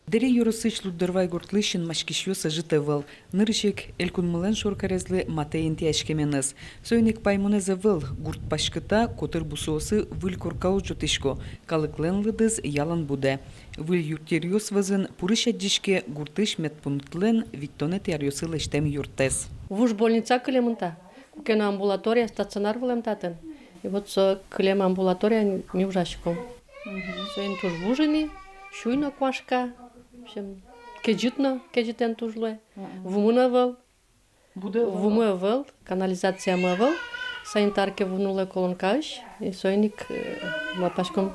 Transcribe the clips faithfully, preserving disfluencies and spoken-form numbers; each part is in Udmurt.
Дэри ёросысь Лудорвай гуртлы синмаськисьёс ӧжыт ӧвӧл. Нырысь ик элькунмылэн шоркарезлы матэ интыяськеменыз. Соин ик паймонэз ӧвӧл, гурт паськыта, котыр бусыосы выль коркаос ӝутӥсько, калыклэн лыдыз ялан будэ. Выль юртъеръёс вӧзын пурысь адӟиське гуртысь медпунктлэн витьтонэтӥ аръёсы лэсьтэм юртэз. Вуж больница кылемын та, куке но амбулатория, стационар вылэм татын. И вот со кылем амбулаторияын ми ужаськом. Соин туж вуж ини, сюй но куашка, в общем, кезьыт но, кезьытэн туж луэ. Вумы но ӧвӧл. Вумы ӧвӧл, канализациямы ӧвӧл, санитарке вуны луэ колонкаысь, и соин ик, э, малпаськом,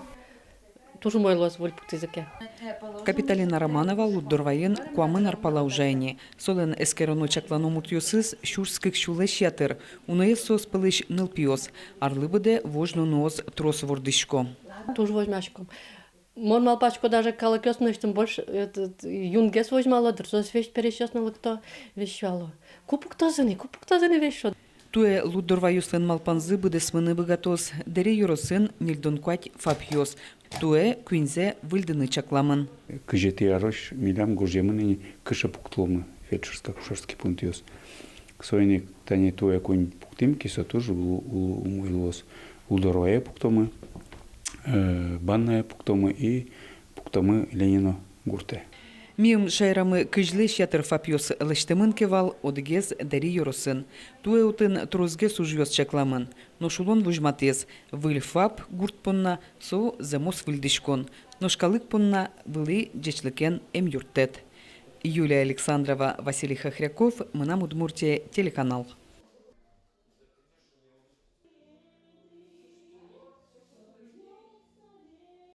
туж умой луоз, выль пуктӥзы ке. Капиталина Романова Лудорвайын куамын ар пала ужа ини. Солэн эскероно-чаклано муртъёсыз сюрс кык сюлэсь ятыр. Уноез соос пӧлысь нылпиос. Арлы быдэ вож нуныос трос вордӥсько. Туж возьмаськом. Мон малпасько, даже калыкъёс мынэсьтым больше, э, т-, т-, юнгес возьмало дыр, соос весь пересьёс но лыкто, весь сюало: ку пуктозы ини, ку пуктозы ини, весь шуо. Туэ Лудорвайёслэн малпанзы быдэсмыны быгатоз. Дэри ёросын ньыльдон куать ФАПъёс. Туэ куиньзэ выльдыны чакламын. Кызетӥ арозь милям гожъямын ини, кыӵе пуктыломы фельдшерско-акушерский пунктъёс. Соин ик тани туэ куинь пуктӥм ке, со туж у-, у-, умой луоз. Лудорвае пуктомы, э, Банное пуктомы и пуктомы Ленино гуртэ. Миым шаерамы кызьлэсь ятыр ФАПъёс лэсьтэмын ке вал, одӥгез Дэри ёросын. Туэ отын тросгес ужъёс чакламын. Нош улон возьматӥз: выль ФАП гурт понна — со зэмос выльдӥськон, нош калык понна — вылӥ ӟечлыкен эмъюрттэт. Юлия Александрова, Василий Хохряков, «Мынам Удмуртие» телеканал.